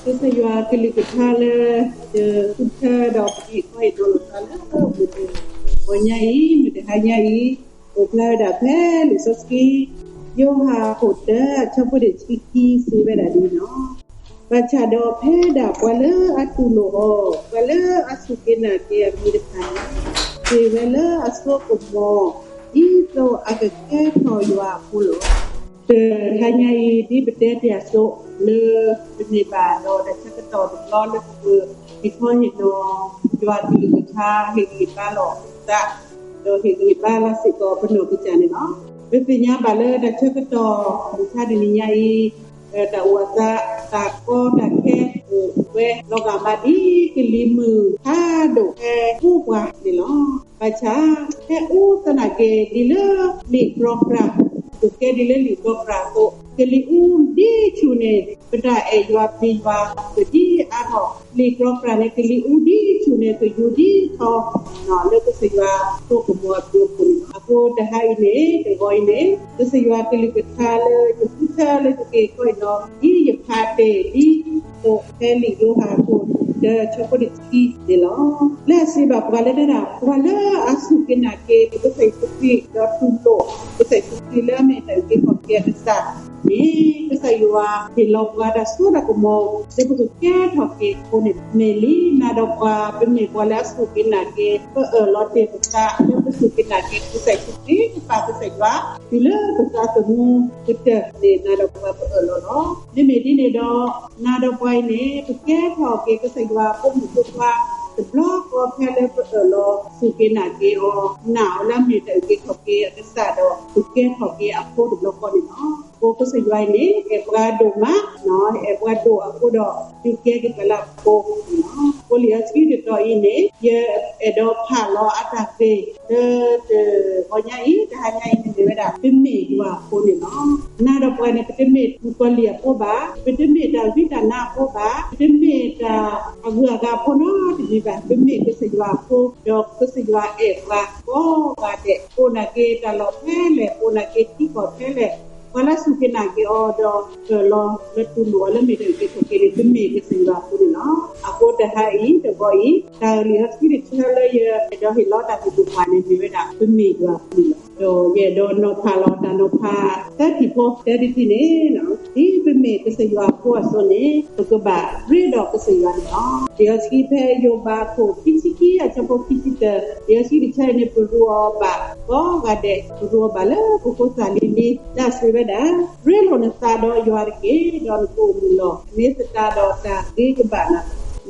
ကစၢ်ယွၤကလုၢ်ကထါလၢ ယဃုထၢဒီးပဟ့ၣ်ခီဟ့ၣ်နီၤလိာ်သးလၢ မုၢ်တဂီၤညါအံၤ မုၢ်တဟါညါအံၤ အိၣ်ဖျါဝဲဒၣ်ဖဲလံာ်စီဆှံ ယိၤဟၣ်ခိၣ်တၢ အဆၢဖိတဆံခံ စံးဝဲဒၣ်ဒ်အံၤလီၤ. ဘၣ်ဆၣ်ဒီးဖဲဒၣ်ပှၤလၢအတူၢ်လိာ်အီၤ, ပှၤလၢအစူၢ်က့ၤနာ်က့ၤအမံၤတဖၣ်န့ၣ် က့ၤဝဲလၢအစိကမီၤ ဒ်သိးအကကဲထီၣ်ယွၤအဖိလီၤ. တဟါညါအံၤ ဒ်ပတဲတ့ၢ်အသိး လၢပန့ၢ်ဘၣ်ဒီးတၢ်ဆၢကတီၢ်တဘျီလၢပကဟ့ၣ်ခီဟ့ၣ်နီၤ ယွၤကလုၢ်ကထါ ဟ့ၣ်ဂံၢ်ဟ့ၣ်ဘါလိာ်ပသး ဒီးဟ့ၣ်ဂံၢ်ဟ့ၣ်ဘါလီၤစ့ၢ်ကီးပနီၢ်ကစၢ်န့ၣ်လီၤ. ပသ့ၣ်ညါဘၣ်လၢတၢ်ဆၢကတီၢ် မုၢ်ဆါတနံၤညါအံၤ တၢ်အိၣ်အသး တၢ်ကီတၢ်ခဲ အိၣ်ဝဲလီၤဂာ်မးဒ်ကလံၤမုၢ်ဖးဒိၣ် ဟဲအူပှၤန့ၣ်လီၤ. ဘၣ်ဆၣ် ဟဲအူသနာ်က့ ဒ်လၢလံာ်ကြီကြၢ် ကကဲဒ်လၢလံာ်ကြီကြၢ်အသိး ကလံၤအူဒ်ဆူၣ်န့ၣ် ပတၢ်အဲၣ်ယွၤပျံၤယွၤ ကဒ်အါထီၣ် လံာ်ကြီကြၢ်န့ၣ် ကလံၤအူဒ်ဆူၣ်န့ၣ် ကယူၤဒ်ထီ လၢကစၢ်ယွၤစိကမီၤအဘျုးအဖှိၣ်န့ၣ်လီၤ. အဃိတဟါအံၤန့ၣ် တဂီၤအံၤန့ၣ် ကစၢ်ယွၤကလုၢ်ကထါလၢယဃုထၢလၢယကဟ့ၣ်ခီဟ့ၣ်နီၤ ဒ်ယဖးတ့ၢ်ဒ်သိးဖဲလံာ်ယိၤဟၣ်ခိၣ်တၢ အဆၢဖိတဆံန့ၣ်လီၤ. လၢအစံးဘၣ်ပှၤလၢတဲဒၣ် ပှၤလၢအစူၢ်က့ၤနာ်က့ၤ ပကစၢ်ယ့ၣ်ၡူးခရံာ် ဒီးတူၢ်လိာ် ကစၢ်ယ့ၣ်ၡူးခရံာ်လၢအမ့ၢ်တၢ်အုၣ်က့ၤခီၣ်က့ၤအကစၢ်န့ၣ် ကစၢ်ယွၤဟ့ၣ်လီၤပှၤတၢ်စိတၢ်ကမီၤ လၢပကကဲထီၣ်က့ၤအဃိန့ၣ် မ့ၢ်လံနၤဒီးပှၤ ပမ့ၢ်ပှၤလၢအစူၢ်က့ၤနာ်က့ၤ ပအၢၣ်လီၤတ့ၢ်ပသး လၢပစူၢ်က့ၤနာ်က့ၤ ကစၢ်ယ့ၣ်ၡူးခရံာ် ပပၢ်ကစၢ်ယွၤ တုၤလၢပသးသမူကတၢၢ်န့ၣ် နၤဒီးပှၤပအၢၣ်လီၤလီၤ. မ့မ့ၢ်ဒ်န့ၣ်ဒီး နၤဒီးပှၤအံၤန့ၣ် ပကဲထီၣ်က့ၤကစၢ်ယွၤအဖိမုၣ်ဖိခွါ တဘျီဃီဖဲလၢပအၢၣ်လီၤစူၢ်က့ၤနာ်က့ၤအီၤ နာ်အီၤလၢအမ့ၢ်တၢ်အုၣ်က့ၤခီၣ်က့ၤအကစၢ်ဒီး ပကဲထီၣ်က့ၤအဖိတဘျီဃီန့ၣ်လီၤ. အဃိကစၢ်ယွၤအံၤန့ၣ် အဲၣ်ပှၤဒိၣ်မး အဲၣ်ပှၤဒိၣ်အဃိဒီး ဒုးကဲက့ၤပှၤလၢအဖိန့ၣ်လီၤ. အဃိလံာ်စီဆှံတတီၤအံၤန့ၣ် ယအဲၣ်ဒိးဖးလီၤအတၢ်ဂ့ၢ် လၢတဂီၤညါအံၤ တဟါညါအံၤန့ၣ်မ့ၢ်ဝဲဒၣ် ပမ့ၢ်ယွၤအဖိန့ၣ်လီၤ. နၤဒီးပှၤန့ၣ် ပတမ့ၢ်မုၣ်ကီၤလံၢ်အဖိဘၣ်, ပတမ့ၢ်တၢ်ဝံတၢ်နါအဖိဘၣ်, ပတမ့ၢ်တၢ်အဂုၤအဂၤအဖိနီတမံၤဘၣ်, ပမ့ၢ်ကစၢ်ယွၤအဖိ, ဒီးကစၢ်ယွၤအဲၣ်ပှၤကိးဂၤဒဲး, ပအိၣ်နာ်က့ၤတၢ်လီၢ်ဖဲလဲၣ်, ပအိၣ်နာ်က့ၤထံကီၢ်ဖဲလဲၣ်, ပှၤလၢအစူၢ်က့ၤနာ်က့ၤအီၤဒီး အၢၣ်လီၤလၢတူၢ်လိာ်အီၤလၢမ့ၢ်တၢ်အုၣ်က့ၤခီၣ်က့ၤန့ၣ် ပမ့ၢ်ကစၢ်ယွၤအဖိန့ၣ်လီၤ. အဃိတဟါအံၤ တဂီၤအံၤ တၢ်လံာ်စီဆှံတဆၢလၢယအဲၣ်ဒိးဟ့ၣ်လီၤတၢ်သ့ၣ်တဖၣ်န့ၣ် မ့ၢ်ဝဲဒၣ် ပမ့ၢ်ယွၤအဖိန့ၣ်လီၤ. ဒီးယအဲၣ်ဒိးနီၤဖးလီၤတၢ်နီၤဖးသၢထံၣ်ဖိ, တၢတထံၣ်န့ၣ်, ဒ်ပမ့ၢ်ကစၢ်ယွၤအဖိအသိးန့ၣ် ပကဘၣ်ရ့ဒီးကစၢ်ယွၤန့ၣ်လီၤ. လံာ်စီဆှံဖဲယိၤဘးခိၣ်ခံဆံခံ အဆၢဖိခံဆံတၢ, လံာ်စီဆှံတဆၢအံၤန့ၣ် ပရူးအီၤဘၣ်ကိးဂၤဒဲး, ပရူးအီၤဘၣ်လၢပဖိသၣ်လံၤလံၤ, လၢအစံးဝဲဒၣ်, ရ့လိာ်နသးဒီးယွၤတက့ၢ်, ဒီးနကအိၣ်မုာ်လီၤ. မ့ၢ်သတးဒီးတၢ်ဂ့ၤကဘၣ်နၤ,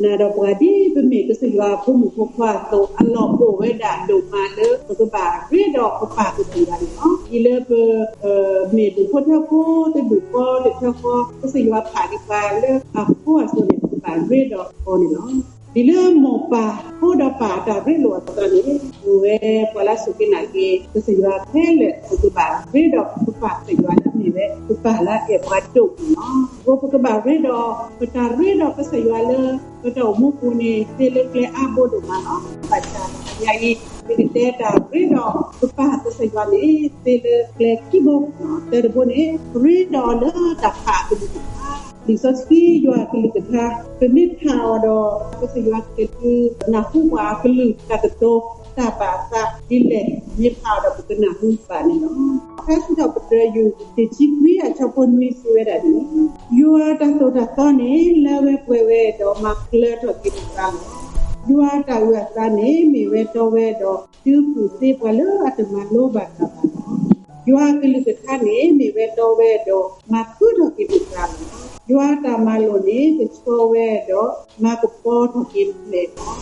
နၤဒီးပှၤဒ်ပမ့ၢ်ကစၢ်ယွၤအဖိမုၣ်ဖိခွါအသိး အလီၢ်အိၣ်ဝဲဒၣ်ဒိၣ်မးလၢ ပကဘၣ်ရ့ဒီးပပၢ်ကစၢ်ယွၤန့ၣ်လီၤ. ဒ်လၢပ မ့ၢ်ဒူၣ်ဖိထၢဖိ တဒူၣ်ဃီတထၢဃီ ကစၢ်ယွၤဖးဒံးပှၤလၢအဖိအသိးန့ၣ် ပကဘၣ်ရ့ဒီးအီၤန့ၣ်လီၤ. ဒ်လၢမိၢ်ပၢ် ဖိဒီးပၢ်အတၢ်ရ့လိာ်အသိးန့ၣ် အိၣ်ဝဲပှၤလၢအစူၢ်က့ၤနာ်က့ၤ ကစၢ်ယွၤခဲလၢာ် ပကဘၣ်ရ့ဒီးပပၢ်ကစၢ်ယွၤလၢအမ့ၢ်ဝဲ ပပၢ်လၢအအဲၣ်ပှၤဒိၣ်န့ၣ်လီၤ. အဃိပကဘၣ်ရ့ဒီး ပတၢ်ရ့ဒီးကစၢ်ယွၤလၢ ပတၢ်အိၣ်မူပူၤန့ၣ် သ့လၢကျဲအါဘိဒိၣ်မးလီၤ. ဘၣ်ဆၣ်တနံၤအံၤ ပကတဲတၢ်ရ့ဒီးပပၢ်ကစၢ်ယွၤန့ၣ် သ့လၢကျဲခံဘိ, တၢတဘိန့ၣ် ပရ့ဒီးလၢတၢ်ဖးအကလုၢ်ကထါ, လံာ်စီဆှံယွၤအကလုၢ်ကထါ, ပမ့ၢ်ဖးအီၤဒီး ကစၢ်ယွၤကလုၢ်နၢ်ဟူပှၤအကလုၢ်တၢ်ကတိၤတၢ်ဘၣ်အသးဒ်လဲၣ် မ့ၢ်ဖးအီၤဒီးပကနၢ်ဟူဘၣ်န့ၣ်လီၤ. ဖဲစံးထီၣ်ပတြၢၤ ယူၢ်တဆံခွံ အဆၢဖိနွံ စံးဝဲဒၣ်ဒ်အံၤ, ယွၤအတၢ်သိၣ်တၢ်သီန့ၣ် လၢဝဲပှဲၤဝဲဒီးမၤကျၢၤထီၣ်က့ၤပသးလီၤ. ယွၤအတၢ်အုၣ်အသးန့ၣ် မ့ၢ်ဝဲတီဝဲဒီး ဒုးကူၣ်သ့ပှၤလၢအတမၤလိဘၣ်တၢ်ဘၣ်လီၤ. ယွၤအကလုၢ်ကထါန့ၣ် မ့ၢ်ဝဲတီဝဲဒီး မၤဃုထီၣ်က့ၤပသးလီၤ. ယွၤအတၢ်မၤလိာ်န့ၣ် ကဆှီဝဲဒီး မၤကပီၤထီၣ်က့ၤပျဲၢ်လီၤ.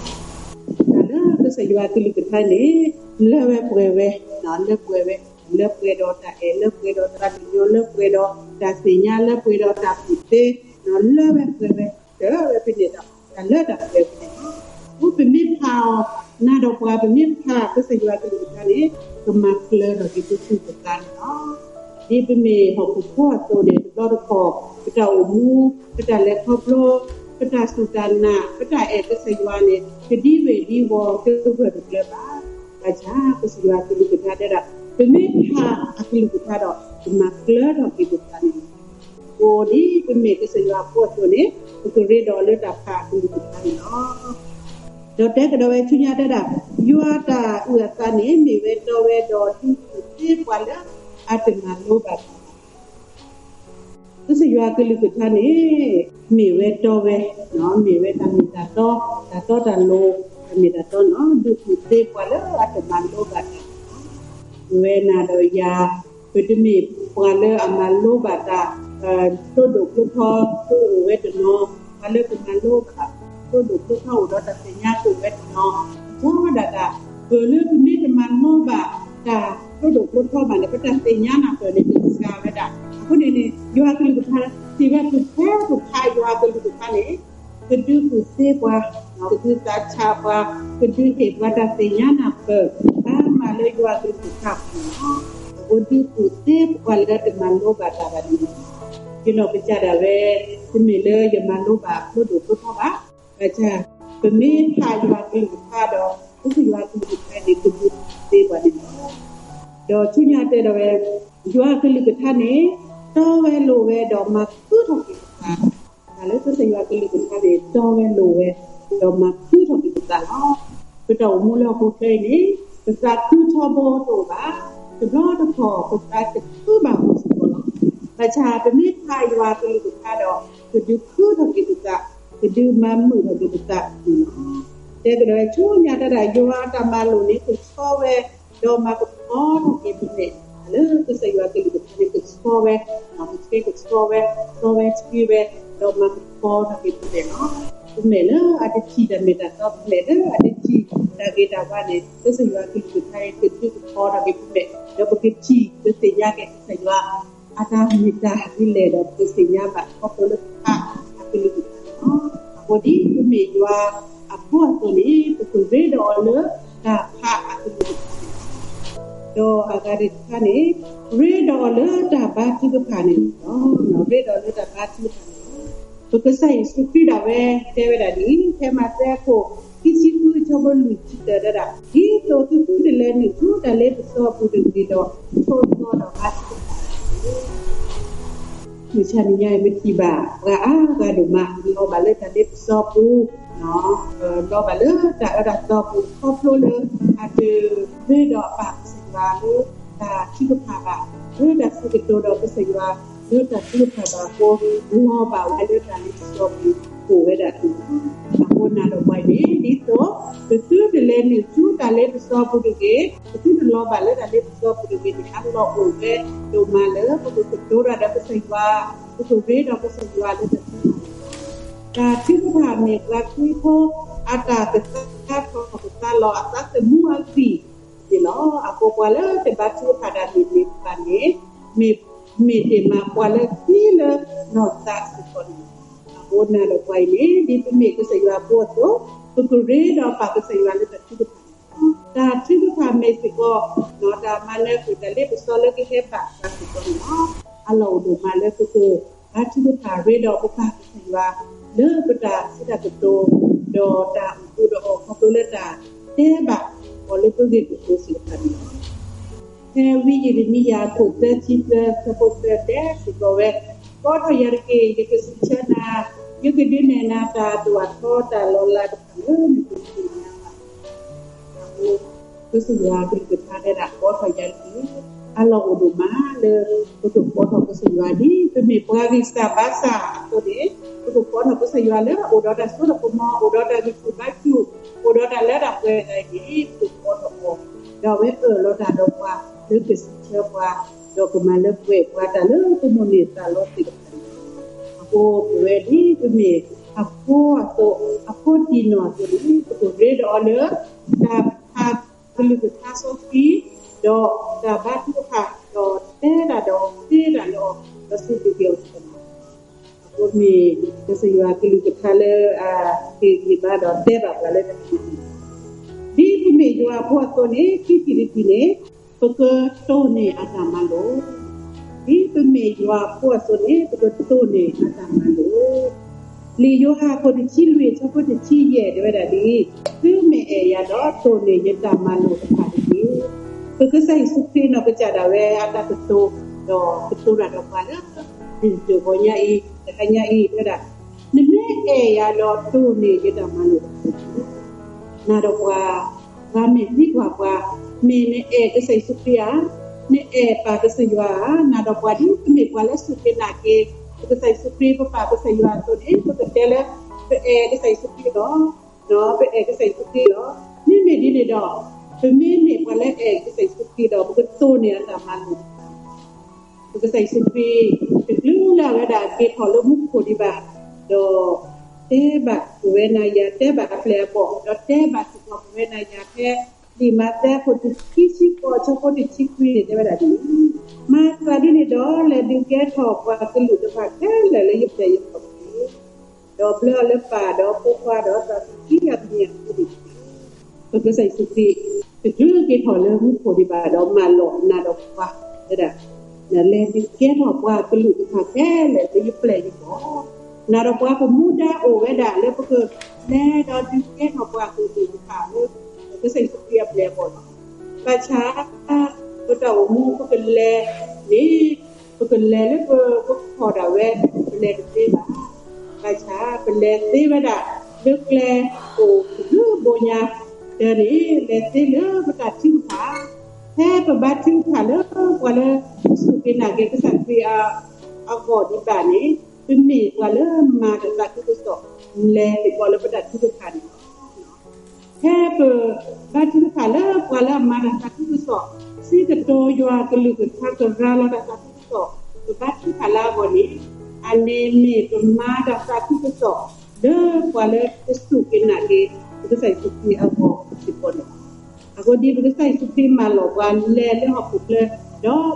တၢ်လၢကစၢ်ယွၤအကလုၢ်ကထါန့ၣ် လၢဝဲပှဲၤဝဲ, လၢပှဲၤဝဲ, လၢပှဲၤဒီးတၢ်အဲၣ်, လၢပှဲၤဒီးသရၣ်ဒိၣ်ညိ, လၢပှဲၤဒီးတၢ်သ့ၣ်ညါ, လၢပှဲၤဒီးတၢ်ကူၣ်သ့, လၢဝဲပှဲၤဝဲ, လၢဝဲပန့ၢ်တၢ်လၢတၢ်ပှဲၤဝဲန့ၣ်လီၤ. အဃိပမ့ၢ်ဖးအီၤ နၤဒီးပှၤ ပမ့ၢ်ဖးကစၢ်ယွၤအကလုၢ်ကထါန့ၣ် ကမၤကျၢၤထီၣ်က့ၤပသူၣ်ပသးန့ၣ်လီၤ. ဒ်ပမ့ၢ်ဟီၣ်ခိၣ်ဖိအသိးန့ၣ် တဘျီတခီၣ် ပတၢ်အိၣ်မူ, ပတၢ်လဲၤခီဖျိ, ပတၢ်စူၢ်တၢ်နာ်, ပတၢ်အဲၣ်ကစၢ်ယွၤန့ၣ် တဒ်ဝဲၢ်ဒ်ဝီၤတဂၢၢ်တကျၢၤဘၣ်. ဘၣ်ဆၣ်ကစၢ်ယွၤအကလုၢ်ကထါတဲဒၣ် ပမ့ၢ်ဖးအကလုၢ်ကထါဒီး ကမၤကျၢၤထီၣ်က့ၤပသးန့ၣ်လီၤ. အဃိဒ်ပမ့ၢ်ကစၢ်ယွၤအဖိအသိးန့ၣ် ပကရ့ဒီးအီၤလၢတၢ်ဖးအကလုၢ်ကထါန့ၣ်လီၤ. ဒီးတဲကဒီးဝဲဆူညါတဲဒၣ်, ယွၤအတၢ်အုၣ်အသးန့ၣ် မ့ၢ်ဝဲတီဝဲဒီးဒုးကူၣ်သ့ပှၤလၢအတမၤလိဘၣ်တၢ်ဘၣ် ကစၢ်ယွၤအကလုၢ်ကထါန့ၣ် မ့ၢ်ဝဲတီဝဲ, မ့ၢ်ဝဲတၢ်မ့ၢ်တၢ်တီ, တၢ်တီတၢ်လိၤ, တၢ်မ့ၢ်တၢ်တီန့ၣ် ဒုးကူၣ်သ့ပှၤလၢအတမၤလိဘၣ်တၢ်ဘၣ်. ပဝဲနၤဒီးယၤ ပတမ့ၢ်ပှၤလၢအမၤလိဘၣ်တၢ် ဖျိဒိၣ်ဖျိထီကအိၣ်ဝဲတနီၤ, ပှၤလၢကမၤလိဘၣ် ဖျိဒိၣ်ဖျိထီအိၣ်ဒီးတၢ်သ့ၣ်ညါကအိၣ်ဝဲတနီၤ, အဃိဒၣ်တၢ် ပှၤလၢပမ့ၢ်တမၤလိဘၣ်တၢ်ဖျိဒိၣ်ဖျိထီဘၣ်န့ၣ် ပတၢ်သ့ၣ်ညါနၢ်ပၢၢ်န့ၣ် ကစှၤဝဲဒၣ်. အဃိန့ၣ်န့ၣ် ယွၤအကလုၢ်ကထါ စံးဝဲပဖဲပဖးယွၤအကလုၢ်ကထါန့ၣ် ကဒုးကူၣ်သ့ပှၤ, ကဒုးသးဆးပှၤ, ကဒုးဟ့ၣ်ပှၤတၢ်သ့ၣ်ညါနၢ်ပၢၢ် ဘၣ်မၤလၢယွၤအကလုၢ်ကထါအပူၤန့ၣ်လီၤ. အဃိဒုးကူၣ်သ့ပှၤလၢတမၤလိဘၣ်တၢ်ဘၣ်န့ၣ်လီၤ. ယနီၢ်ကစၢ်ဒၣ်ဝဲ တမ့ၢ်လၢယမၤလိဘၣ်ဖျိဒိၣ်ဖျိထီဘၣ်. ဘၣ်ဆၣ် ပမ့ၢ်ဖးယွၤအကလုၢ်ကထါဒီး ကစၢ်ယွၤအကလုၢ်ကထါန့ၣ် ကဒုးကူၣ်သ့ပှၤန့ၣ်လီၤ. ဒီးဆူညါတဲဒၣ်ဝဲ ယွၤအကလုၢ်ကထါန့ၣ် တီဝဲလိၤဝဲဒီးမၤဃုထီၣ်က့ၤပသး, တၢ်လၢကစၢ်ယွၤအကလုၢ်ကထါန့ၣ် တီဝဲလိၤဝဲ ဒီးမၤဃုထီၣ်က့ၤပသးလီၤ. ပတၢ်အိၣ်မူလၢဟီၣ်ခိၣ်ချၢအံၤန့ၣ် ပသးခုထီဘိတအိၣ်ဘၣ်, တဘျီတခီၣ် ပသးတခုဘၣ်မူစ့ၢ်ကီးလီၤ. ဘၣ်ဆၣ်ပမ့ၢ်ဖးယွၤအကလုၢ်ကထါဒီး ကဒုးဃုထီၣ်က့ၤပသး, ကဒုးမၤမုာ်ထီၣ်က့ၤပသးန့ၣ်လီၤ. တဲကဒီးဝဲဆူညါတဲဒၣ် ယွၤအတၢ်မၤလိာ်န့ၣ် ကဆှီဝဲ ဒီးမၤကဖီထီၣ်က့ၤပမဲာ် လၢကစၢ်ယွၤအကလုၢ်ကထါန့ၣ် ကဆှီဝဲ, ကဆှီဝဲ, ဆှီဝဲဆှီဝဲ, ဒီးမၤကဖီထီၣ်က့ၤပမဲာ်လီၤ. ပမဲာ်လၢအတထံၣ်တၢ်မ့ၢ်တၢ်တီ, ပမဲာ်လၢအတထံၣ်တၢ်မ့ၢ်တၢ်တီတဖျၢၣ်လၢအတထံၣ်တၢ်ဂ့ၤတၢ်ဝါန့ၣ် ကစၢ်ယွၤအကလုၢ်ကထါန့ၣ် ကဒုးကဖီထီၣ်က့ၤပမဲာ် ဒီးပကထံၣ် ပသ့ၣ်ညါက့ၤကစၢ်ယွၤ အတၢ်မ့ၢ်တၢ်ဒ်လဲၣ်ဒီး ပကသ့ၣ်ညါဘၣ် ခီဖျိလၢပဖးအကလုၢ်ကထါန့ၣ်လီၤ. အဃိဒ်ပမ့ၢ်ယွၤအဖိအသိးန့ၣ် ပကရ့ဒီးအီၤလၢတၢ်ဖးအကလုၢ်ကထါန့ၣ်လီၤ. ဒီးအဂၤတခါန့ၣ် ရ့ဒီးအီၤလၢတၢ်ဘါထုကဖၣ်န့ၣ်လီၤ. ရ့ဒီးအီၤလၢတၢ်ဘါထုကဖၣ်န့ၣ်လီၤ. ပကစၢ်ယ့ၣ်ၡူးခရံာ်ဒၣ်ဝဲတဲဝဲဒၣ်ဒ်အံၤ, ဖဲမးသဲအခိၣ် ခံဆံဃု အဆၢဖိလွံၢ်ဆံတၢ တဲဒၣ်, ဒ်သိးသုသုတလဲၤနုာ်ဆူတၢ်လ့ပစီအပူၤတဂ့ၤဒီး ထိၣ်သီဒီးဘါထုကဖၣ်တက့ၢ်. မုၢ်ဆါနံၤညါအံၤ ပထံၣ်ဘၣ်ပှၤအါဂၤဒိၣ်မး လီၤဘၣ်လၢတၢ်လ့ပစီအပူၤ, လီၤဘၣ်လၢတၢ်အၢတၢ်သီအပူၤ ခီဖျိလၢအတရ့ဒီးအပၢ်ကစၢ်ယွၤလၢတၢ်ထုကဖၣ်ဘၣ်, လၢတၢ်စံးကတိၤဒီးကစၢ်ယွၤ လၢတၢ်ထုကဖၣ်ဘၣ်အဃိ လီၤဘၣ်ဝဲလၢတၢ်လ့ပစီအပူၤ အိၣ်ဝဲဒၣ်န့ၣ်လီၤ. အဃိန့ၣ်ဒီးပှၤအံၤန့ၣ် ဒ်သိးပသုတလဲၤနုာ်ဆူတၢ်လ့ပစီအပူၤတဂ့ၤ, ပသုတလီၤဘၣ်လၢတၢ်လ့ပစီအပူၤတဂ့ၤန့ၣ် အလီၢ်အိၣ်ဝဲဒိၣ်မးလၢ ပကကတိၤတၢ်ဒီးကစၢ်ယွၤ, ပကရ့ဒီးကစၢ်ယွၤလၢတၢ်ထုကဖၣ် တၢ်ထုကဖၣ်မ့ၢ်ပှၤခရံာ်ဖိအတၢ်ကသါထီၣ်ကသါလီၤအသးသမူအဂံၢ်န့ၣ်လီၤ. အဃိပှၤလၢတဘါထုကဖၣ်တၢ်န့ၣ် မ့ၢ်ပှၤန့ၣ် မ့ၢ်, မ့ၢ်ဒၣ်မးပှၤလၢသံလၢနီၢ်သးစ့ၢ်ကီးန့ၣ်လီၤ. အဃိန့ၣ်ဒီးပှၤအံၤန့ၣ် ဒ်ပမ့ၢ်ကစၢ်ယွၤအဖိအသိး ပကရ့ဒီးပၢ်ကစၢ်ယွၤလၢတၢ်ထုကဖၣ်န့ၣ်လီၤ. တၢ်ထုကဖၣ်မ့ၢ်စ့ၢ်ကီး တၢ်မၤနၢၤကွံာ်တၢ်လ့ပစီလၢကဟဲဘၣ်ပှၤစ့ၢ်ကီးန့ၣ်လီၤ. အလီၢ်အိၣ်ဒိၣ်မးလၢပက ဘါထုကဖၣ်ရ့ဒီးပပၢ်ကစၢ်ယွၤ လၢပတၢ်စံးတၢ်ကတိၤ ဒီးတၢ်အိၣ်ဖှိၣ်ဒီးအီၤ ခီဖျိလၢတၢ်တဲဘၣ်အီၤလၢပဂ့ၢ်ပကျိၤစ့ၢ်ကီးန့ၣ်လီၤ. ဖဲဝံယံးရမံယၤအခိၣ်သၢဆံသၢ ဆၢဖိသၢ တဲစ့ၢ်ကီးဝဲ, ကိးထီၣ်ယၤတက့ၢ်, ယကစံးဆၢနၤ, ယကဒုးနဲၣ်နၤတၢ်ဒိၣ်ထီၣ်တၢ်လီၤလးတဖၣ်လၢနတသ့ၣ်ညါဘၣ်. အဃိ ကစၢ်ယွၤအကလုၢ်ကထါတဲဒၣ် ကိးထီၣ်ယၤတက့ၢ်. အလီၢ်အိၣ်ဒိၣ်မးလၢ ပကကိးထီၣ်ကစၢ်ယွၤ ဒ်ပမ့ၢ်ပှၤဂံၢ်စၢ်ဘါစၢ်အသိးန့ၣ် ပကကိးထီၣ်ကစၢ်ယွၤလၢအအိၣ်ဒီးတၢ်စိတၢ်ကမီၤ, အိၣ်ဒီးတၢ်ဂံၢ်ဆူၣ်ဘါဆူၣ်, အိၣ်ဒီးတၢ်လၢတၢ်ပှဲၤတဂၤအံၤန့ၣ် ပကကိးထီၣ်အီၤ, ဒီးအဝဲအၢၣ်လီၤတၢ်ဒီးပှၤ လၢကစံးဆၢပှၤ, ဒီးကမၤလၢပှဲၤပှၤတၢ်လၢပမိၣ်န့ၢ်သးလီသ့ၣ်တဖၣ်န့ၣ်လီၤ. အဃိပဝဲဒ်ပမ့ၢ်အဖိအသိး, အဖိတံၢ်နီၢ်အသိးန့ၣ် ပကရ့ဒီးအီၤလၢ တၢ်ဖးကလုၢ်ကထါစီဆှံ, ဒီးတၢ်ဘါထုကဖၣ်, ဒီးတဲတၢ်ဒီးသ့တၢ်လၢအီၤ, ဒီးစံးဘျုးက့ၤအီၤစ့ၢ်ကီးန့ၣ်လီၤ. အဃိမ့ၢ် ကစၢ်ယွၤအကလုၢ်ကထါလၢအဟ့ၣ်ဂံၢ်ဘါဒီးတဲဘၣ်ပှၤလၢတၢ်န့ၣ်လီၤ. ဒ်ပမ့ၢ်ယွၤအဖိအသိးန့ၣ် ခံထံၣ်တထံၣ်န့ၣ် ပကတိၢ်န့ၢ်အတၢ်မၤလိာ်. ဒ်ပမ့ၢ်ယွၤအဖိအသိးန့ၣ် ပကတိၢ်န့ၢ်အတၢ်မၤလိာ်. လံာ်ယိၤဟၣ်အခိၣ်တဆံလွံၢ် အဆၢဖိတဆံယဲၢ် တဲဝဲဒၣ်ဒ်အံၤ, သုမ့ၢ်အဲၣ်ယၤဒီးတိၢ်န့ၢ်ယတၢ်မၤလိာ်တဖၣ်တက့ၢ်. ပကစၢ်ယ့ၣ်ၡူးခရံာ်နီၢ်ကစၢ်ဒၣ်ဝဲအတၢ်ကတိၤ, ဒီးကတိၤတၢ်ဒီးပှၤလၢ တဂီၤညါအံၤ တဟါညါအံၤ တဲဒၣ်, နမ့ၢ် မ့ၢ်အဲၣ်ယၤဒီးတိၢ်န့ၢ်ယတၢ်မၤလိာ်တက့ၢ်. နၤဒီးပှၤ, ပှၤမ့ၢ်သံကွၢ်ပှၤ, မ့ၢ်နအဲၣ်ကစၢ်ယ့ၣ်ၡူးခရံာ်ဧါ, နအဲၣ်ပၢ်ကစၢ်ယွၤဧါ, နၤဒီးပှၤဒ်ပမ့ၢ်ပှၤလၢစူၢ်က့ၤနာ်က့ၤ ပကစၢ်ယ့ၣ်ၡူးခရံာ် ပပၢ်ကစၢ်ယွၤအသိးန့ၣ် ပကတဲလၢ ပအဲၣ်ကစၢ်ယ့ၣ်ၡူးခရံာ်လီၤ. ပအဲၣ်ကစၢ်ယ့ၣ်ၡူးခရံာ်လီၤ. မ့မ့ၢ်ဒ်န့ၣ်ဒီး ပမ့မ့ၢ်ပှၤလၢအအဲၣ်ကစၢ်ယ့ၣ်ၡူးခရံာ်ဒီး ပကတိၢ်န့ၢ်အတၢ်မၤလိာ် ပကစၢ်ယ့ၣ်ၡူးခရံာ် တချုးလၢ်ဝဲဒၣ်က့ၤထီၣ်လၢမူခိၣ်ဒံးဘၣ်, ဒီးတဲဘၣ်ပဝဲနၤယၤ, တဲဘၣ်အပျဲၢ်အဘီၣ်, ဒီးတဲဘၣ်စ့ၢ်ကီးပဝဲနၤယၤဖဲ လံာ်မးသဲအခိၣ်တဆံဃိး အဆၢဖိတဆံခွံန့ၣ် တဲဝဲဒၣ်ဒ်အံၤ, မၤသးဒ်န့ၣ်ဒီး လဲၤဒုးကဲထီၣ်ပှၤကလုာ်တဖၣ်ခဲလၢာ်လၢယပျဲၢ်ယဘီၣ်တက့ၢ်. ဒီးဘျၢအီၤလၢပၢ်ဒီးဖိခွါဒီးသးသမူခံဂၤတမံၤအဃိန့ၣ်တက့ၢ်. ပကစၢ်ယ့ၣ်ၡူးခရံာ် တချုးက့ၤထီၣ်လၢမူခိၣ်ဒံးဘၣ်ဒီး မၢလီၤနၤဒီးပှၤ ဝဲဒၣ် လဲၤဒုးကဲထီၣ်ပှၤကလုာ်တဖၣ်ခဲလၢာ်လၢယပျဲၢ်ယဘီၣ်, နၤဒီးပှၤပမူဒါအိၣ်ဝဲဒၣ်လၢပကလဲၤဒီးဒုးကဲထီၣ်ပှၤကလုာ်တဖၣ်လၢ ကစၢ်ယ့ၣ်ၡူးခရံာ်အပျဲၢ်အဘီၣ်လီၤ. ဘၣ်ဆၣ် ပတၢ်အိၣ်မူပကလဲၤန့ၣ် ပကလဲၤလၢပကခီၣ်ဒၣ်ဝဲ ပလဲၤတသ့ဘၣ်. ဘၣ်ဆၣ်ပလဲၤသ့ဝဲဒၣ် လၢကျဲအိၣ်တဘျုးဘိညါ တၢ်န့ၣ် လဲၤသ့လၢပတၢ်ထုကဖၣ်, ဖဲပဘါထုကဖၣ်လၢပှၤလၢ စူၢ်က့ၤနာ်က့ၤကစၢ်ခရံာ်အဂီၢ်ဒံးဘၣ်န့ၣ် ပမ့ၢ်ပှၤလၢမၤတၢ်သးခုကစီၣ် လဲၤသ့ၣ်ကီးလၢပတၢ်ထုကဖၣ်န့ၣ်လီၤ. ဖဲပဘါထုကဖၣ်လၢပှၤလၢအမၤတၢ်သးခုကစီၣ် စံးကတိၤယွၤအကလုၢ်ကထါ ကရၤလီၤတၢ်သးခုကစီၣ် ပဘါထုကဖၣ်လၢအဂီၢ်န့ၣ် အန့ၣ်မ့ၢ်ပမၤတၢ်သးခုကစီၣ် လၢပှၤလၢပစူၢ်က့ၤနာ်က့ၤ ပကစၢ်ယ့ၣ်ၡူးခရံာ်အဂီၢ်စ့ၢ်ကီးန့ၣ်လီၤ. အဃိဒ်ပကစၢ်ယ့ၣ်ၡူးခရံာ်မၢလီၤပှၤ လဲၤလၢဟီၣ်ခိၣ်ချၢ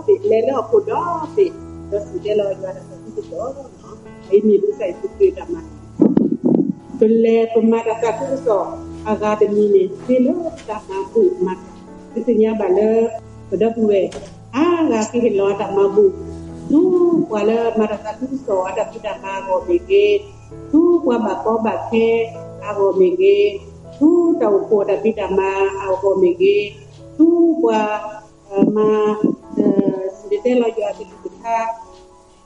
ဒီဘ့ၣ်, လဲၤလၢဟီၣ်ခိၣ်ဒီဘ့ၣ်, ဒီးစံၣ်တဲၤလီၤယွၤတၢ်သးခုကစီၣ် အအံၤမ့ၢ်ပကစၢ်ယ့ၣ်ၡူးခရံာ်တၢ်မၤလိာ် ပလဲၤပမၤတၢ်သးခုကစီၣ် အဂၤတမံၤန့ၣ် သ့လၢတၢ်မၤဘူၣ်မၤတီၢ်, ပသ့ၣ်ညါဘၣ်လၢ ပဒီပုၢ်ဝဲၢ် အါဂၤကဟ့ၣ်လီၤအတၢ်မၤဘူၣ် ဆူပှၤလၢမၤတၢ်သးခုကစီၣ်အတၢ်ဖံးတၢ်မၤအဂီၢ်မ့ၢ်ဂ့ၤ, ဆူပှၤဘၣ်ကီဘၣ်ခဲအဂီၢ်မ့ၢ်ဂ့ၤ, ဆူတၢ်အိၣ်ဖှိၣ်အတၢ်ဖံးတၢ်မၤအဂီၢ်မ့ၢ်ဂ့ၤ, ဆူပှၤ မၤ စံၣ်တဲၤတဲလီၤယွၤအကလုၢ်ကထါ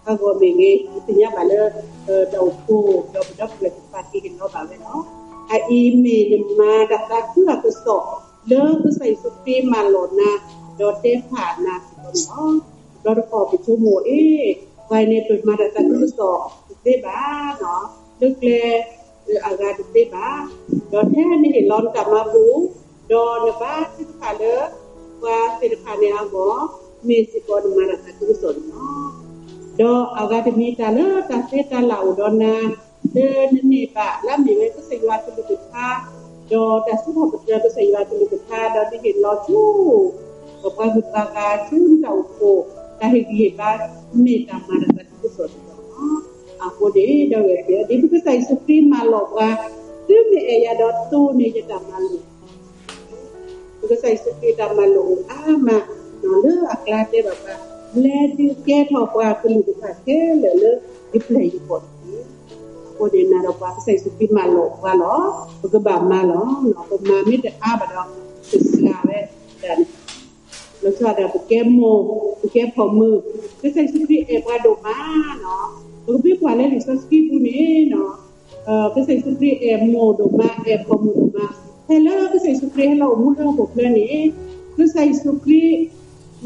အဂီၢ်မ့ၢ်ဂ့ၤ, ပသ့ၣ်ညါဘၣ်လၢ တၢ်အိၣ်ဖှိၣ်ဒီးပဒီပုၢ်ဝဲၢ်သ့ၣ်တဖၣ်ကဟ့ၣ်လီၤဘၣ်ဝဲလီၤ. အအံၤမ့ၢ်နမၤတၢ်သးခုအကစီၣ် လၢကစၢ်ယ့ၣ်ၡူးခရံာ်မၢလီၤနၤ ဒီးတဲဖးနၤစ့ၢ်ကီးန့ၣ်လီၤ. တဘျီတခီၣ်ပဆိကမိၣ်အ့ၣ် ပှၤန့ၣ်ပမၤတၢ်သးခုကစီၣ်တသ့ဘၣ်, လၢကျဲ အဂၤတသ့ဘၣ်. ဒီးထဲနဟ့ၣ်လီၤနတၢ်မၤဘူၣ် ဒီးနဘါထုကဖၣ်လၢ ပှၤသ့ၣ်တဖၣ်န့ၣ်အဂီၢ် မ့ၢ်စ့ၢ်ကီးနမၤတၢ်သးခုကစီၣ်န့ၣ်လီၤ. ဒီးအဂၤတမံၤတၢ်လၢတၢ်သ့တၢ်လၢ်အိၣ်ဒီးနၤ လၢနန့ၢ်ဘၣ်လၢအမ့ၢ်ဝဲကစၢ်ယွၤအကလုၢ်ကထါ ဒီးတၢ်စံးထီၣ်ပတြၢၤကစၢ်ယွၤအကလုၢ်ကထါ ဒီးနဟ့ၣ်လီၤဆူ ပပှၤဂုၤပှၤဂၤဆူနတၢ်အိၣ်ဖှိၣ် တၢ်ဟ့ၣ်ဂံၢ်ဟ့ၣ်ဘါ မ့ၢ်တၢ်မၤတၢ်သးခုကစီၣ်န့ၣ်လီၤ. အဃိန့ၣ် ဒီပုၢ်ဝဲၢ်သ့ၣ်ဧၢ, ဒ်ပကစၢ်ယ့ၣ်ၡူးခရံာ်မၢလီၤပှၤ, သုမ့ၢ်အဲၣ်ယၤဒီးတိၢ်န့ၢ်ယတၢ်မၤလိာ် ပကစၢ်ယ့ၣ်ၡူးခရံာ်တၢ်မၤလိာ်အိၣ်အါမး, လၢအကျါတဲဘၣ်ပှၤ, လဲၤဒုးကဲထီၣ်ပှၤကလုာ်တဖၣ်ခဲလၢာ်လၢယပျဲၢ်ယဘီၣ်တက့ၢ်. အဃိန့ၣ် နၤဒီးပှၤ ကစၢ်ယ့ၣ်ၡူးခရံာ်မၢလီၤပှၤလီၤ. ပကဘၣ်မၤလီၤ. ပမၤမ့ၢ်တအါဘၣ်ဒီး ပစှၤဝဲဒၣ်န့ၣ် လီၤဆီဒၣ်တၢ် ပကဲမိၢ် ပကဲဖိမုၣ်, ကစၢ်ယ့ၣ်ၡူးခရံာ်အဲၣ်ပှၤဒိၣ်မးလီၤ. ပကဘၣ်ကွၢ်လၢလံာ်စီဆှံပူၤန့ၣ် ကစၢ်ယ့ၣ်ၡူးခရံာ်အဲၣ်မိၢ်ဒိၣ်မး အဲၣ်ဖိမုၣ်ဒိၣ်မး, ဖဲလၢကစၢ်ယ့ၣ်ၡူးခရံာ်ဟဲလီၤအိၣ်မူလၢဟီၣ်ခိၣ်ချၢန့ၣ် ကစၢ်ယ့ၣ်ၡူးခရံာ်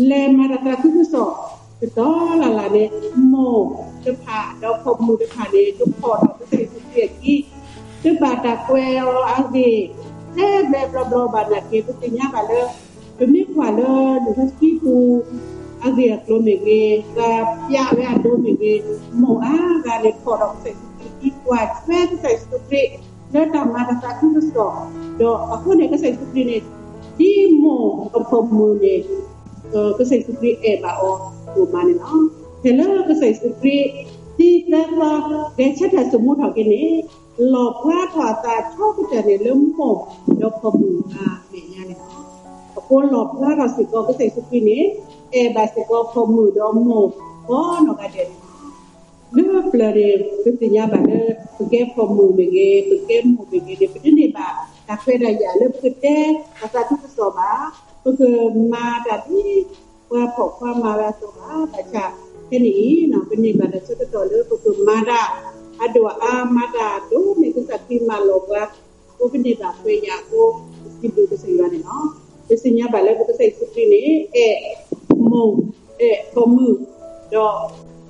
လဲၤမၤတၢ်သးခုကစီၣ် တတီၤလၢ်လၢ်န့ၣ် မိၢ်တဖၣ်ဒီးဖိမုၣ်တဖၣ်န့ၣ် တဖီၣ်ဒီးကစၢ်ယ့ၣ်ၡူးခရံာ်အခံ တဘၣ်တၢ်ကွဲးအီၤအဂ့ၢ် ထဲဘျဲဘျီဘျီဘၣ်နာ်က့ ပသ့ၣ်ညါဘၣ်လၢ ပမ့ၢ်ကွၢ်လၢလံာ်စီဆှံပူၤ အဂ့ၢ်အကျိၤမ့ၢ်ဂ့ၤ, ပှၤပျးဝဲအဒိမ့ၢ်ဂ့ၤ, မိၢ်အါဂၤန့ၣ် ဖီၣ်ဒီးကစၢ်ယ့ၣ်ၡူးခရံာ်အခံ ကွၢ်ထွဲကစၢ်ယ့ၣ်ၡူးခရံာ် လၢတၢ်မၤတၢ်သးခုကစီၣ်, ဒီးအဃိန့ၣ် ကစၢ်ယ့ၣ်ၡူးခရံာ်န့ၣ် ဒ်မိၢ်အဖိမုၣ်န့ၣ် ကစၢ်ယ့ၣ်ၡူးခရံာ်အဲၣ်ဘၣ်အီၤဒိၣ်မးန့ၣ်လီၤ. ဖဲလၢကစၢ်ယ့ၣ်ၡူးခရံာ် သံသၢသီ ဂဲၤဆၢထၢၣ်ဆိမိၣ်ထီၣ်က့ၤန့ၣ် လီၣ်ဖျါထီၣ်အသးအဆိကတၢၢ်န့ၣ် လၢမိၢ်ဒီးဖိမုၣ်အမဲာ်ညါန့ၣ်လီၤ. အဃိလီၣ်ဖျါထီၣ်စ့ၢ်ကီး ကစၢ်ယ့ၣ်ၡူးခရံာ်န့ၣ် အဲၣ်ဘၣ်စ့ၢ်ကီးဖိမုၣ်ဒီးမိၢ်ကိးနီၢ်ဂၤဒဲးန့ၣ်လီၤ. လၢပျၢၤန့ၣ် ပသ့ၣ်ညါဘၣ်လၢ ပကဲဖိမုၣ်မ့ၢ်ဂ့ၤ, ပကဲမိၢ်မ့ၢ်ဂ့ၤန့ၣ် ပတန့ၢ်ဘၣ်တၢ်ခွဲးတၢ်ယာ်လၢပကတဲ တၢ်သးခုကစီၣ်ဘၣ်, ပကမၤတၢ်ဒ်ပှၤဖှီၣ်ခွါမၤဝဲအသိးဘၣ်. ဘၣ်ဆၣ် ဖဲန့ၣ်အံၤ ပန့ၢ်ဘၣ်တၢ်ဆၢကတီၢ်လၢပကမၤတၢ်အဒိၣ်အါ, မၤတၢ်အဒိ မၤလီၤပှၤ, အဃိပန့ၢ်ဘၣ်ပှဲၤယၤအဃိ ပစံးဘျုးကစၢ်ယွၤန့ၣ်လီၤ. ပသ့ၣ်ညါဘၣ်လၢပကစၢ်ယ့ၣ်ၡူးခရံာ်န့ၣ် အဲၣ်မိၢ်, အဲၣ်ပိာ်မုၣ်, ဒီး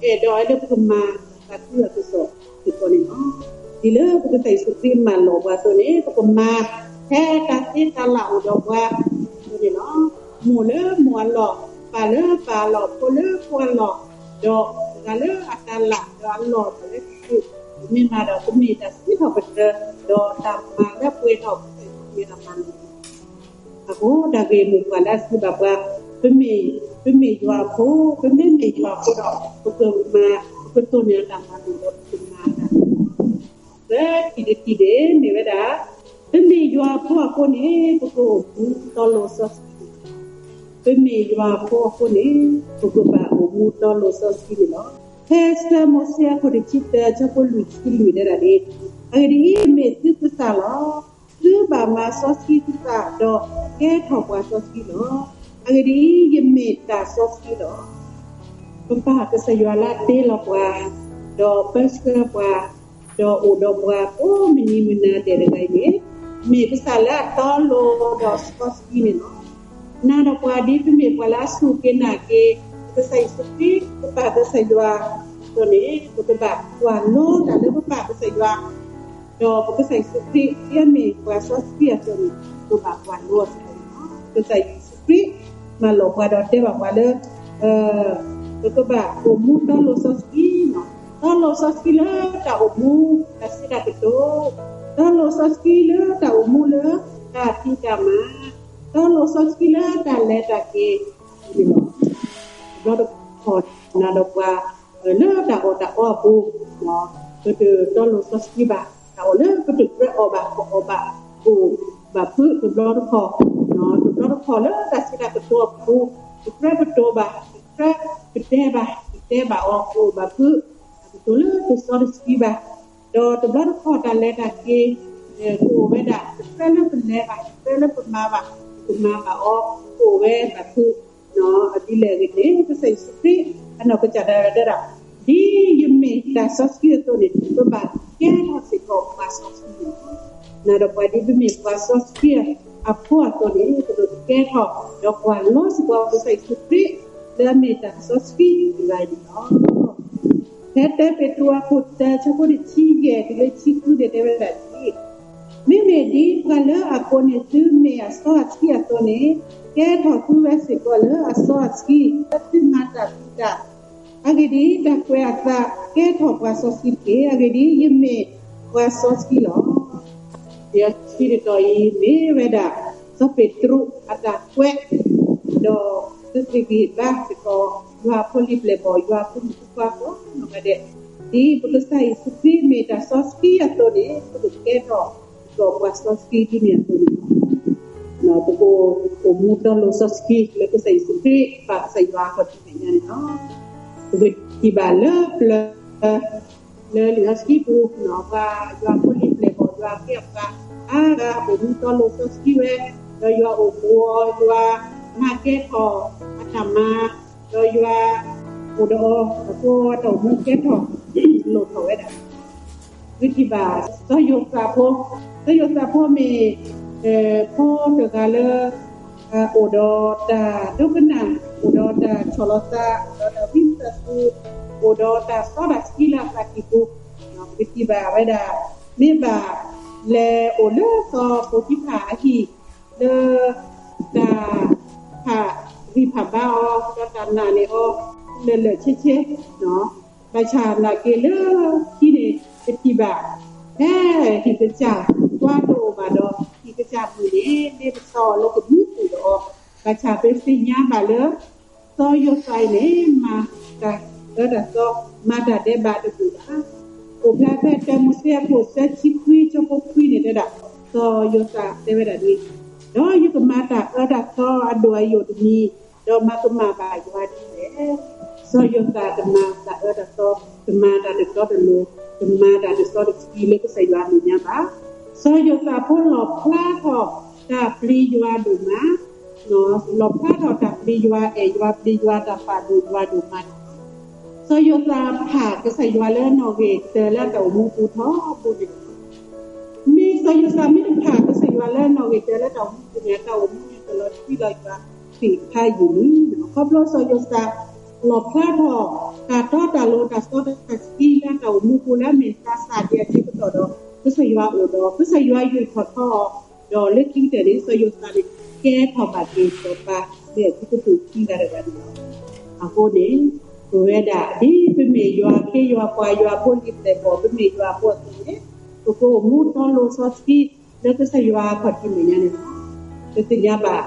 အဲၣ်ဒိးလၢပကမၤတၢ်သးခုအကစီၣ်စ့ၢ်ကီးန့ၣ်လီၤ. ဒ်လၢပကစၢ်ယ့ၣ်ၡူးခရံာ်မၤလီၤပှၤအသိးန့ၣ် ပကမၤ ဖဲတၢ်သ့တၢ်လၢအိၣ်ဒီးပှၤအသိးန့ၣ်လီၤ. မိၢ်လၢမိၢ်အလီၢ်, ပၢ်လၢပၢ်အလီၢ်, ဖိလၢဖိအလီၢ်, ဒီးတဂၤလၢအတၢ်လၢ်ဒီးအလီၢ်ဒီးလၢ မ့ၢ်မးဒီး ပမ့ၢ်တၢ်စံးထီၣ်ပတြၢၤ ဒီးတၢ်မၤလၢပှဲၤထီၣ်ပကစၢ်ယ့ၣ်ၡူးခရံာ်အတၢ်မၤလိာ် အဃိတၢ်ဂ့ၢ်မိၢ်ပှၢ်လၢအစံးဘၣ်ပှၤ, ပမ့ၢ်, ပမ့ၢ်ယွၤအဖိ, ပမ့မ့ၢ်ယွၤအဖိဒီး ပကမၤ, ပကတိၢ်န့ၢ်အတၢ်မၤလိာ်ဒီးပကမၤတၢ် သၢထံၣ်တထံၣ်န့ၣ် မ့ၢ်ဝဲဒၣ်, ပမ့ၢ်ယွၤအဖိအဃိန့ၣ် ပကအိၣ်မူတီလိၤစီဆှံန့ၣ်လီၤ. ပမ့ၢ်ယွၤအဖိအဃိန့ၣ် ပကဘၣ်အိၣ်မူတီလိၤစီဆှံန့ၣ်လီၤ. ဖဲစီၤမိၤၡ့အခိၣ်တဆံတၢ ဆၢဖိလွံၢ်ဆံလွံၢ်တဲဒၣ်န့ၣ်, အဂ့ၢ်ဒ်အံၤ, ယမ့ၢ်သုကစၢ်လီၤ. သုဘၣ်မၤစီဆှံသုသးဒီးကဲထီၣ်ပှၤစီဆှံလီၤ. အဂ့ၢ်ဒ်အံၤ, ယမ့ၢ်တၢ်စီဆှံလီၤ. ပပၢ်ကစၢ်ယွၤလၢအတ့လီၤပှၤ, ဒီးပၢဆှၢပှၤ, ဒီးအိၣ်ဒီးပှၤကိးမုၢ်နံၤမုၢ်နၤဒဲးတဂၤအံၤန့ၣ်, မ့ၢ်ကစၢ်လၢအတီလိၤဒီးစီဆှံန့ၣ်လီၤ. နာ်ဒီးပှၤဒ်ပမ့ၢ်ပှၤလၢအစူၢ်က့ၤနာ်က့ၤ ပကစၢ်ယ့ၣ်ၡူးခရံာ် ပပၢ်ကစၢ်ယွၤအသိးန့ၣ် ပကဘၣ်ကွၢ်လိတၢ်လၢပပၢ်ကစၢ်ယွၤ ဒီးပကစၢ်ယ့ၣ်ၡူးခရံာ် ဒ်အမ့ၢ်ပှၤစီဆှံအသိးန့ၣ် ပကဘၣ်ကွၢ်လိအီၤစ့ၢ်ကီးန့ၣ်လီၤ. ကစၢ်ယ့ၣ်ၡူးခရံာ် မၤလိာ်ပှၤဒီးတဲဘၣ်ပှၤလၢ ပကဘၣ်အိၣ်မူတီလိၤစီဆှံ, တီလိၤစီဆှံလၢတၢ်အိၣ်မူ တၢ်စံးတၢ်ကတိၤ, တီလိၤစီဆှံလၢတၢ်အိၣ်မူလၢတၢ်ဖံးတၢ်မၤ, တီလိၤစီဆှံလၢတၢ်လဲၤတၢ်က့ၤန့ၣ်လီၤ. တဘျီတခီၣ်နာ်ဒီးပှၤ လၢတၢ်အီၣ်တၢ်အီအပူၤ, ပတတီလိၤစီဆှံဘၣ်, တၢ်အီၣ်လၢပတကြၢးအီၣ်ဘၣ် ပအီၣ်ဘၣ် ပအိၣ်ဘၣ်ဖုးတဘျီတခီၣ်, တဘျီတခီၣ်လၢတၢ်စံးတၢ်ကတိၤအပူၤ ပကြၢးပတိၤဘၣ် ပကြၢးပတဲဘၣ် ပတဲဘၣ်အီၤ ပအိၣ်ဘၣ်ဖုး တၢ်ကတိၤလၢတစီတဆှံဘၣ်, ဒီးတဘျီတခီၣ်တၢ်လဲၤတၢ်က့ၤ ကအိၣ်ဝဲဒၣ် ပကြၢးလၢပလဲၤဘၣ် ပကြၢးလၢပမၤဘၣ် ပကမၤဘၣ်အီၤ ကအိၣ်ဝဲဘၣ်ဖုး ဒ်လဲၣ်ဂ့ၤန့ၣ် ကစၢ်ယ့ၣ်ၡူးခရံာ် အနီၢ်ကစၢ်ဒၣ်ဝဲတဲဒၣ်, ဒ်ယမ့ၢ်တၢ်စီဆှံအသိးန့ၣ် ပဘၣ်ကဲထီၣ်စ့ၢ်ကီးပှၤစီဆှံန့ၣ်လီၤ. နာ်ဒီးပှၤဒ်ပမ့ၢ်ပှၤစီဆှံအဖိအသိးန့ၣ် ပကကဲထီၣ်ဒီးကွၢ်လိစ့ၢ်ကီးကစၢ်ယ့ၣ်ၡူးခရံာ် လၢအမ့ၢ်တၢ်စီဆှံတဂၤအံၤန့ၣ်လီၤ. ဖဲတၢပ့းတရူးအခိၣ်တၢ ဆၢဖိတဆံယဲၢ်တုၤလၢတဆံဃုန့ၣ် တဲဝဲဒၣ်ဒ်အံၤ, မ့မ့ၢ်ဒ်ပှၤလၢအကိးန့ၢ်သုမ့ၢ်အစီအဆှံအသိးန့ၣ် ကဲထီၣ်သုဝဲစ့ၢ်ကီးလၢအစီအဆှံ လၢသုမၤတၢ်ဖံးတၢ်, အဂ့ၢ်ဒ်အံၤ, တၢ်ကွဲးအသးကဲထီၣ်ပှၤစီဆှံတက့ၢ်. အဂ့ၢ်ဒ်အံၤ, ယမ့ၢ်ပှၤစီဆှံလီၤ. လံာ်စီဆှံတတီၤအံၤ မ့ၢ်ဝဲဒၣ် စီၤပ့းတရူးအတၢ်ကွဲး, ဒီးသုးက့ၤဘါစ့ၢ်ကီး ယွၤအဖိလံၤပျဲၢ်ဘီၣ် ယွၤအဖိမုၣ်ဖိခွါကိးနီၢ်ဂၤဒဲး, ဒ်ပကစၢ်ယ့ၣ်ၡူးခရံာ်မ့ၢ်တၢ်စီဆှံအသိးန့ၣ် ပကကဲထီၣ်စ့ၢ်ကီးပှၤစီဆှံဒ်န့ၣ်အသိးန့ၣ်လီၤ. ပကအိၣ်မူတီလိၤစီဆှံလၢကစၢ်ယ့ၣ်ၡူးခရံာ် ပၢ်ကစၢ်ယွၤအခီၣ်ထံးမဲာ်ညါန့ၣ်လီၤ. ပကထံၣ်ဘၣ်လၢပျၢၤ လၢလံာ်စီဆှံပူၤ ပှၤယွၤဖိလံၤပျဲၢ်ဘီၣ် ယွၤအခ့အပှၤအါဂၤ အိၣ်မူတီလိၤစီဆှံဝဲ, ဒီးယွၤအိၣ်ဘူးအီၤ ယွၤမၤကဲထီၣ်အတၢ်မၤ, ဒီးယွၤအိၣ်ဒီးအီၤအဃိ အတၢ်အိၣ်မူကဲထီၣ်လိၣ်ထီၣ်ဝဲဒၣ် ပထံၣ်ဘၣ် စီၤယိၤသးဖိ, စီၤယိၤသးဖိမ့ၢ် ဖိတဂၤလၢ အိၣ်ဒီးတၢ်ဒိကနၣ်, အိၣ်ဒီးတၢ်ဆီၣ်လီၤသး, အိၣ်ဒီးတၢ်ဝံသးစူၤ, အိၣ်ဒီးတၢ်စီတၢ်ဆှံလၢအသးကံၢ်ပူၤ, ပထံၣ်ဘၣ်ဝဲဒၣ် မ့ၢ်ဘၣ်လဲၤအိၣ်လၢစီၤပိၤတံဖၢ်အဟံၣ် လၢ တၢ်ဖးဂံၢ်ဖးဘါအီၤ ဒီးတၢ်နာ်န့ၢ်အီၤ လၢာ်လၢာ်ဆ့ဆ့, ဘၣ်ဆၣ်နာ်က့ၤလၢခံန့ၣ် ပထံၣ်ဘၣ် ဖဲဟံၣ်ကစၢ်ကွၢ်တအိၣ်ဘၣ်ဒီး ဟံၣ်ကစၢ်မုၣ်န့ၣ် လ့ပစီအီၤလၢကမူပူၤဒီးအီၤ, ဘၣ်ဆၣ်ပသ့ၣ်ညါဘၣ်လၢ စီၤယိၤသးအံၤန့ၣ် မၤတၢ်အၢတၢ်သီ မၤတၢ်ဒဲးဘးတဘူၣ်ဘၣ်. အိၣ်ဖျါဖဲတၢမိၤၡ့အခိၣ်သၢဆံခွံ ဆၢဖိခွံန့ၣ်တဲဒၣ်, စီၤယိၤသးတဲဝဲဒၣ်ဒ်အံၤ, ဒီးယကမၤတၢ်အၢတၢ်သီအဒိၣ်အယိာ်တမံၤ, ဒီးမၤကမၣ်ဘၣ်ယွၤဒ်လဲၣ်. စီၤယိၤသးတမၤတၢ်အၢတၢ်သီ, တမၤတၢ်တတီတလိၤ, တမၤတၢ်တစီတဆှံလၢကစၢ်ယွၤအမဲာ်ညါဘၣ်. စီၤယိၤသးဖိလီၣ်ဖျါထီၣ်တၢ်ပျံၤယွၤဒိၣ်မး လီၣ်ဖျါထီၣ်တၢ်ပျံၤယွၤ အဲၣ်ယွၤပျံၤယွၤ တၢ်ပာ်ဒိၣ်ယွၤဒိၣ်မးန့ၣ်လီၤ. စီၤယိၤသးဖးကစၢ်ယွၤလၢနီၣ်ဂံၢ်တၢၤလၢတၢ်အိၣ်မူပူၤထီဘိန့ၣ်လီၤ. မ့ၢ်စီၤယိၤသးမ့ၢ်တဖးကစၢ်ယွၤလၢနီၣ်ဂံၢ်တၢလၢတၢ်အိၣ်မူပူၤန့ၣ် တၢ်အိၣ်မူန့ၣ်ကလီၤတံၢ်လီၤယွၤသ့ၣ်တဖၣ်အံၤန့ၣ်, ခီဖျိစီၤယိၤသး လီၣ်ဖျါထီၣ်တၢ်တီတၢ်လိၤတၢ်စီတၢ်ဆှံလၢတၢ်အိၣ်မူပူၤလၢအမ့ၢ်သးစၢ်ဒ်အဆၢကတီၢ်ဒီး ကစၢ်ယွၤအိၣ်ဒီး ကစၢ်ယွၤယူာ်ထီၣ်ထီအီၤ, ဒီးလၢခံကတၢၢ်န့ၣ် စီၤယိၤသးန့ၣ် ကဲထီၣ်ဘၣ်က့ၤစီၤပၤလၢအထံကပူၤခံဂၤတဂၤန့ၣ်လီၤ. အဃိန့ၣ် ပဝဲဒၣ်ဒ်ပမ့ၢ်ယွၤခ့ယွၤပှၤယွၤဖိလံၤသဲးဘီၣ် ပမ့ၢ်ယွၤဖိအသိးန့ၣ် ပကအိၣ်မူတီလိၤစီဆှံ လၢကစၢ်ယွၤအခီၣ်ထံးမဲာ်ညါန့ၣ်လီၤ. ပသ့ၣ်ညါဘၣ်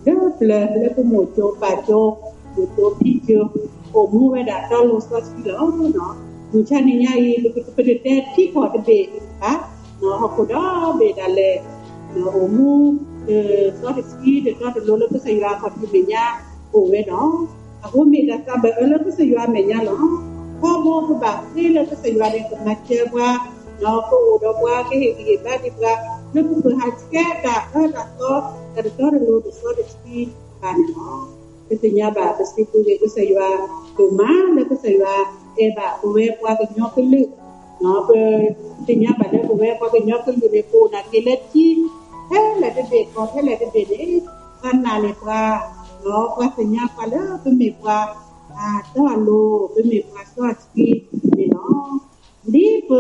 လၢပျၢၤလၢပမိၢ်ကၠိပၢ်ကၠိ မိၢ်ကၠိဖံကၠိ အိၣ်မူဝဲဒၣ်တီလိၤစီဆှံလီၤ. မုၢ်ဆါနံၤညါအံၤ ပကတတဲထံကီၢ်တဘ့ၣ်ဘၣ်, ဟီၣ်ခိၣ်ဒီဘ့ၣ်ဒၣ်လဲာ် အိၣ်မူ ဒီးစီတဆှံဒီးတီတလိၤလၢကစၢ်ယွၤအခီၣ်ထံးမဲာ်ညါအိၣ်ဝဲဒီး အဃိမ့ၢ်တၢ်သးဘၢၣ်အၢလၢကစၢ်ယွၤအမဲာ်ညါလီၤ. ခီဖျိပဘၣ်ဃ့လၢကစၢ်ယွၤန့ၣ် ကမၤစၢၤပှၤ, ဒီးကအိၣ်ဒီးပှၤကဟ့ၣ်ဂံၢ်ဟ့ၣ်ဘါဒံးပှၤ လၢပကဟးဆှဲးတၢ်အၢတၢ်သီ တၢ်တတီတလိၤတစီတဆှံဘၣ်န့ၣ်လီၤ. ပသ့ၣ်ညါဘၣ် ပစံးဘျုးက့ၤကစၢ်ယွၤဒိၣ်မး လၢကစၢ်ယွၤအဲၣ်ဘၣ်ပဝဲပှၤကညီကလုာ် ပသ့ၣ်ညါဘၣ်လၢပဝဲပှၤကညီကလုာ်န့ၣ် ပအိၣ်နာ်က့ၤလၢထံ ထဲလဲၣ်တဘ့ၣ်ကီၢ်ထဲလဲၣ်တဘ့ၣ်န့ၣ် ပှၤနာ်န့ၢ်ပှၤ, ဒီးပှၤသ့ၣ်ညါပှၤလၢပမ့ၢ်ပှၤတီအလိၤ ပမ့ၢ်ပှၤစီဆှံန့ၣ်လီၤ. ဒ်ပ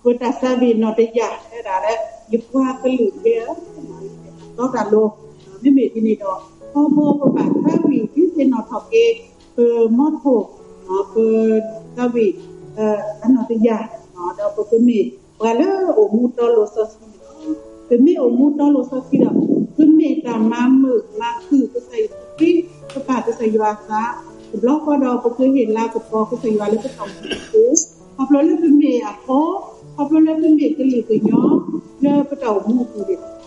ပတၢ်သးဝံၣ်နီၣ်တယာ်ဝဲဒၣ်လၢ ယပှၤကလုာ်ကဲဧၢ, တီတၢ်လိၤ, မ့မ့ၢ်ဒ်န့ၣ်ဒီး ထီဘိပဘၣ်သးဝံၣ်ဒ်သ့ၣ်နီၣ်ထီၣ်က့ၤ ပမီထိၣ် ပသးဝံၣ်အနီၣ်တယာ် ဒီးပကမ့ၢ်ပှၤလၢအအိၣ်မူတီလိၤစီဆှံန့ၣ်လီၤ. ပမ့ၢ်အိၣ်မူတီလိၤစီဆှံဒီး ပမ့ၢ်တၢ်မၤမုာ်မၤခုၣ်ကစၢ်ယ့ၣ်ၡူးခရံာ် ပပာ်ကစၢ်ယွၤအသး တဘျီဃီဒီးပကဟ့ၣ်လၤကပီၤကစၢ်ယွၤလၢပတၢ်အိၣ်မူပူၤ ခီဖျိလၢပမ့ၢ်အဖိ, ခီဖျိလၢပမ့ၢ်ကလုာ်ကညီ လၢပတၢ်အိၣ်မူအပူၤန့ၣ်လီၤ.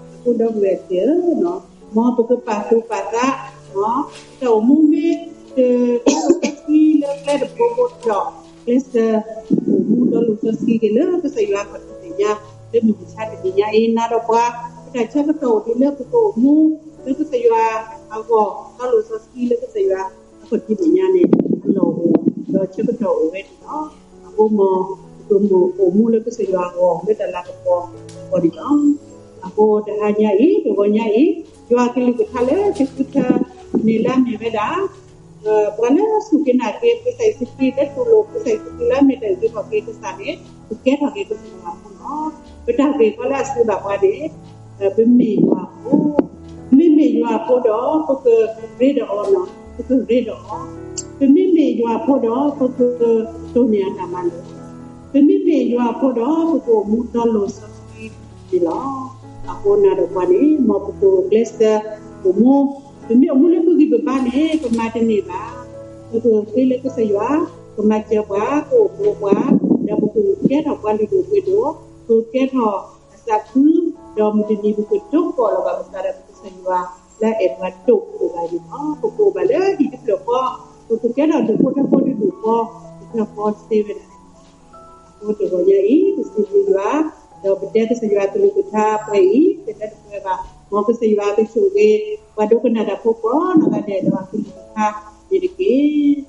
အဃိဒီပုၢ်ဝဲၢ်သ့ၣ်ဧၢ, မ်ပကပာ်သူၣ်ပာ်သး ပတၢ်အိၣ်မူမ့ၢ်တတီလိၤစီဆှံလၢကျဲတဘိဘိဒီး ကျဲးစၢးအိၣ်မူတီလိၤစီဆှံက့ၤလၢကစၢ်ယွၤအခီၣ်ထံးမဲာ်ညါ လၢမုၢ်မဆါတနံၤညါအံၤ နၤဒီးပှၤ ပတၢ်ဆၢကတီၢ်အိၣ်ဒ်လၢပကအိၣ်မူ လၢကစၢ်ယွၤအဂီၢ် တီလိၤစီဆှံလၢကစၢ်ယွၤအခီၣ်ထံးမဲာ်ညါန့ၣ် အလီၢ်အိၣ် ဒီးဆၢကတီၢ်အိၣ်ဝဲန့ၣ်လီၤ. အဃိမ် ပကအိၣ်မူလၢကစၢ်ယွၤအဂီၢ် လၢတၢ်လၤကပီၤအဂီၢ်န့ၣ်လီၤ. အဃိတဟါညါအံၤ တဂီၤညါအံၤ ယွၤကလုၢ်ကထါလၢကဃုထၢန့ၣ်လၢအမ့ၢ်ဝဲဒၣ် ပှၤလၢအစူၢ်က့ၤနာ်က့ၤကစၢ်ယ့ၣ်ၡူးခရံာ် လၢတူၢ်လိာ်ကစၢ်ယ့ၣ်ၡူးခရံာ်လၢအမ့ၢ်တၢ်အုၣ်က့ၤခီၣ်က့ၤကစၢ်န့ၣ် ကကဲထီၣ်က့ၤကစၢ်ယွၤအဖိလီၤ. ပတၢ်ဂ့ၢ်ခီလၢအစံးဘၣ်ပှၤန့ၣ် ပမ့ၢ်ယွၤအဖိ, ပမ့မ့ၢ်ယွၤအဖိဒီး ပကရ့ဒီးအီၤ, ပကရ့ဒီးအီၤ, ပမ့မ့ၢ်ယွၤအဖိဒီး ပကတိၢ်န့ၢ်အတၢ်မၤလိာ်, ပမ့မ့ၢ်ယွၤအဖိဒီး ပကအိၣ်မူတီလိၤစီဆှံန့ၣ်လီၤ. အဃိနၤဒီးပှၤန့ၣ် မ်ပကကျဲးစၢးအိၣ်မူ, ပမ့ၢ်အိၣ်မူလၢပဂံၢ်ပဘါန့ၣ် ပမၤတန့ၢ်ဘၣ်. ပကဃ့လၢကစၢ်ယွၤ, ကမၤစၢၤပှၤ, ကအိၣ်ဖှိၣ်ပှၤ, ဒီးပကကဲထီၣ်ပှၤလုၢ်ဒိၣ်ပှ့ၤဒိၣ်, ပကကဲထီၣ်အသးခု, ဒီးမုၢ်တနံၤပကဒိကီၢ်လီၤဘၣ်ပသးဒီးပကစၢ်ယွၤ လၢအအဲၣ်ပှၤဒိၣ်ဒိၣ်ဘၣ်န့ၣ်လီၤ. ပကအိၣ်ဘၣ်လၢဟံၣ်တဖျၢၣ်ဃီ, ပကကဲထီၣ်ဒူၣ်ဖိထၢဖိတဒူၣ်ဃီ, တဖျၢၣ်ဃီစ့ဝဲဒၣ် အဃိတဂီၤညါအံၤ ပစံးဘျုးယွၤ, ဒီးပတဲကစၢ်ယွၤကလုၢ်ကထါပှဲၤအံၤ တလၢတပှဲၤဘၣ်. မ်ကစၢ်ယွၤကဆိၣ်ဂ့ၤ ပှၤဒိကနၣ်တၢ်ဖိကိးနီၢ်ဂၤဒဲးဒီးအကလုၢ်ကထါန့ၣ်တက့ၢ်.